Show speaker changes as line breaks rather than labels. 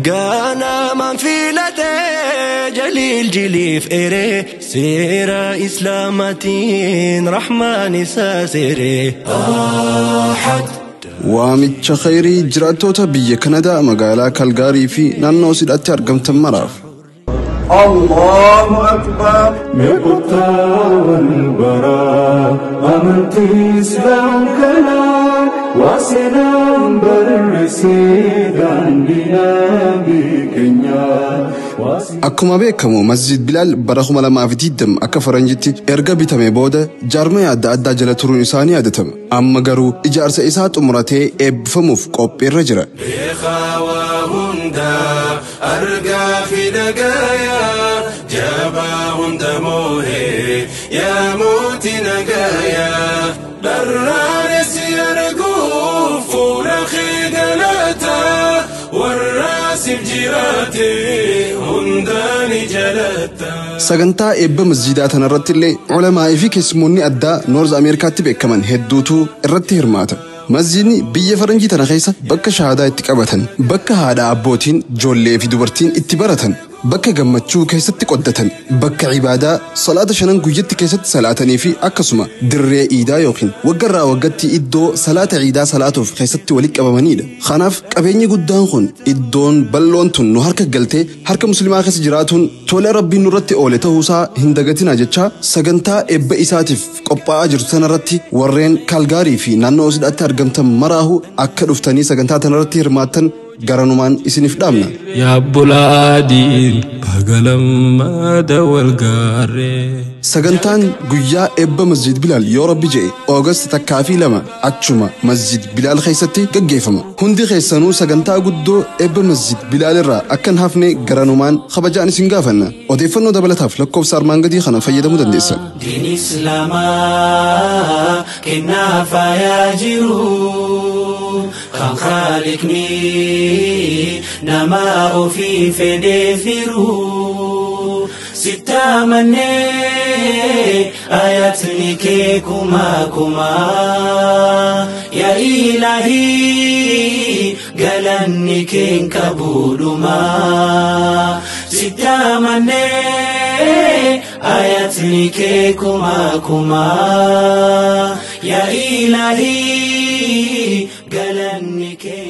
Ganamaan filatee jaliil jiliif eree seera islaamaatiin rahmaan isaa seeree.
Waamicha khayrii jiraattoota biyya Kanadaa magaalaa Kalgaarii fi naannoo sidhaatti argamtan maraaf.
Allahu Akbar.
Meeqotaa wal baraa amantii Islaam kanaa waa seenaan barreessee daandii nabii keenyaa.
Akkuma beekamu Masjid Bilaal bara 2020 akka faranjitti erga bitame booda jaarmaya adda addaa jala turuun isaa ni yaadatama. Amma garuu ijaarsa isaa xumuratee eebbifamuuf qophiirra jira.
Beekaa waa hundaa argaa fi dhagayaa jabaa hunda moohee yaa mootii nagayaa dharraanis arguuf fuula kee galataa warraasif jiraate hundaa ni jalatta.
Sagantaa eebba masjidaa tanarratti illee ulamaa'ii fi keessummoonni addaa Noorz Ameerikaatti beekaman hedduutu irratti hirmaata. Masjidni biyya faranjii tana keessa bakka shahaadaa itti qabatan, bakka haadha abbootiin, ijoollee fi dubartiin itti baratan, bakka gammachuu keessatti qoddatan, bakka ibaadaa salaata shanan guyyatti keessatti salaatanii fi akkasuma dirree iidaa yookiin waggarraa waggatti iddoo salaata iidaa salaatuuf keessatti walitti qabamanidha. Kanaaf qabeenyi guddaan kun iddoon bal'oon tun nu harka galtee harka musliimaa keessa jiraatuun tola rabbiin nurratti oole ta'uusaa hin dagatina jechaa sagantaa eebba isaatiif qophaa'aa jirtu tanarratti warreen Kaalgaarii fi naannoo sidhaatti argamtan maraahu akka dhuftanii sagantaa tanarratti hirmaattan garanumaan isiniif dhaamna.
Yaabbulaadiin bagalammaada wal gaarree.
Sagantaan guyyaa eebba Masjid Bilaal yoo rabbi je'e Oogast 1 fi 2 achuma Masjid Bilaal keessatti gaggeeffama. Hundi keessanuu sagantaa guddoo eebba Masjid Bilaal irraa akka hin hafne garanumaan kabajaan isin gaafanna. Odeeffannoo dabalataaf lakkoofsa armaan gadii kana fayyadamuu dandeessan.
Diin Islaamaa kennaa faayaa jiru kan Khaliqni nama ofii fedhee firu sittamannee ayatni kee kumaa kumaa yaa Ilaahii galanni keen qabuudhumaa sittamannee ayatni kee kumaa kumaa yaa Ilaahii galanni kee.